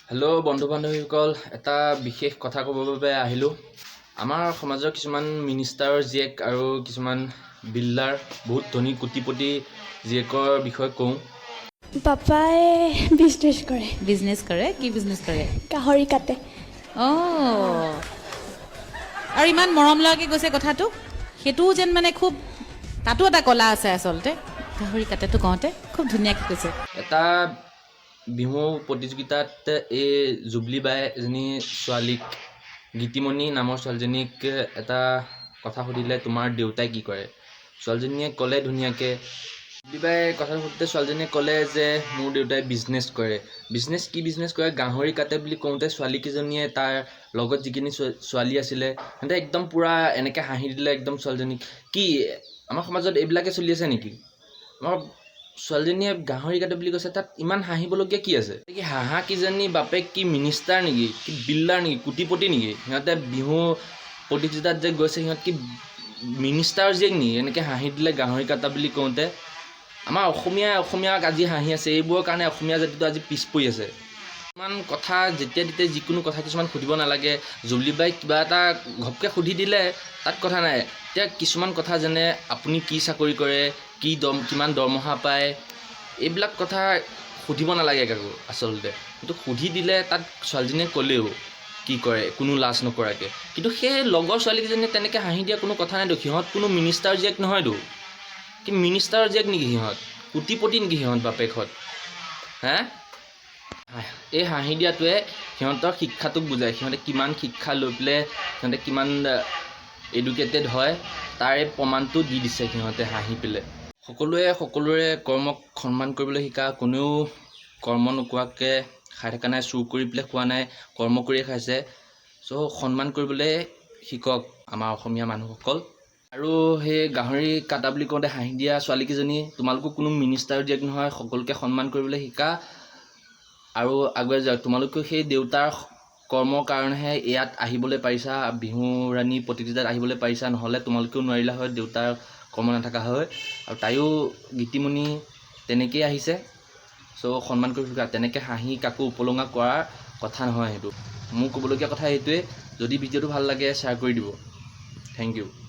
Hello' বন্ধু বান্ধৱীসকল, এটা বিশেষ কথা ক'বৰ বাবে আহিলোঁ। আমাৰ সমাজৰ কিছুমান মিনিষ্টাৰৰ জীয়েক আৰু কিছুমান বিল্ডাৰ, বহুত ধনী কোটিপতি জীয়েকৰ বিষয়ে কওঁ। পাপাই বিজনেছ কৰে। বিজনেছ কৰে? কি বিজনেছ কৰে? গাহৰি কাটে। অঁ, আৰু ইমান মৰম লগাকৈ কৈছে কথাটো, সেইটোও যেন মানে খুব তাতো এটা কলা আছে আচলতে। গাহৰি কাটেটো কওঁতে খুব ধুনীয়াকৈ কৈছে। এটা বিহু প্ৰতিযোগিতাত এই জুবলি বাই এজনী ছোৱালীক, গীতিমণি নামৰ ছোৱালীজনীক এটা কথা সুধিলে, "তোমাৰ দেউতাই কি কৰে?" ছোৱালীজনীয়ে ক'লে ধুনীয়াকৈ। জুবলি বাই কথা সোধোতে ছোৱালীজনীয়ে ক'লে যে মোৰ দেউতাই বিজনেছ কৰে। বিজনেছ, কি বিজনেছ কৰে? গাহৰি কাটে বুলি কওঁতে ছোৱালীকেইজনীয়ে, তাৰ লগত যিখিনি ছোৱালী আছিলে, সিহঁতে একদম পূৰা এনেকৈ হাঁহি দিলে একদম ছোৱালীজনীক। কি আমাৰ সমাজত এইবিলাকে চলি আছে নেকি? আমাৰ ছোৱালীজনীয়ে গাহৰি কাটে বুলি কৈছে, তাত ইমান হাঁহিবলগীয়া কি আছে? কি হাঁহা কেইজনী বাপেক কি মিনিষ্টাৰ নেকি? কি বিল্ডাৰ নেকি? কোটিপতি নেকি? সিহঁতে বিহু প্ৰতিযোগিতাত যে গৈছে, সিহঁত কি মিনিষ্টাৰ জীয়েক নেকি? এনেকৈ হাঁহি দিলে গাহৰি কাটা বুলি কওঁতে। আমাৰ অসমীয়াই অসমীয়াক আজি হাঁহি আছে। এইবোৰৰ কাৰণে অসমীয়া জাতিটো আজি পিছ পৰি আছে। কিছুমান কথা যেতিয়া তেতিয়া যিকোনো কথা কিছুমান সুধিব নালাগে। জুবলি বাই কিবা এটা ঘপকৈ সুধি দিলে তাত কথা নাই। এতিয়া কিছুমান কথা, যেনে আপুনি কি চাকৰি কৰে, কি দম কিমান দৰমহা পায়, এইবিলাক কথা সুধিব নালাগে কাকো আচলতে। কিন্তু সুধি দিলে, তাত ছোৱালীজনীয়ে ক'লেও কি কৰে, কোনো লাজ নকৰাকৈ। কিন্তু সেই লগৰ ছোৱালীকেইজনীয়ে তেনেকৈ হাঁহি দিয়া কোনো কথা নাইতো। সিহঁত কোনো মিনিষ্টাৰ জীয়েক নহয়তো। কি মিনিষ্টাৰৰ জীয়েক নেকি সিহঁত? কোটিপতি নেকি সিহঁত বাপেকহঁত? হে, এই হাঁহি দিয়াটোৱে সিহঁতৰ শিক্ষাটোক বুজায়। সিহঁতে কিমান শিক্ষা লৈ পেলাই, সিহঁতে কিমান এডুকেটেড হয়, তাৰে প্ৰমাণটো দি দিছে সিহঁতে হাঁহি পেলাই। সকলোৱে সকলোৰে কৰ্মক সন্মান কৰিবলৈ শিকা। কোনেও কৰ্ম নকৰাকৈ খাই থকা নাই, চুৰ কৰি পেলাই খোৱা নাই, কৰ্ম কৰিয়ে খাইছে। চ' সন্মান কৰিবলৈ শিকক আমাৰ অসমীয়া মানুহসকল। আৰু সেই গাহৰি কাটা বুলি কওঁতে হাঁহি দিয়া ছোৱালীকেইজনী, তোমালোকো কোনো মিনিষ্টাৰ জীয়েক নহয়। সকলোকে সন্মান কৰিবলৈ শিকা আৰু আগুৱাই যোৱা। তোমালোকেও সেই দেউতাৰ কৰ্মৰ কাৰণেহে ইয়াত আহিবলৈ পাৰিছা, বিহু ৰাণী প্ৰতিযোগিতাত আহিবলৈ পাৰিছা। নহ'লে তোমালোকেও নোৱাৰিলা হয়, দেউতাৰ কৰ্ম নাথাকা হয়। আৰু তাইও গীতিমণি তেনেকেই আহিছে। চ' সন্মান কৰিব শিকা। তেনেকৈ হাঁহি কাকো উপলুঙা কৰাৰ কথা নহয় সেইটো। মোৰ ক'বলগীয়া কথা এইটোৱে। যদি ভিডিঅ'টো ভাল লাগে, শ্বেয়াৰ কৰি দিব। Thank U.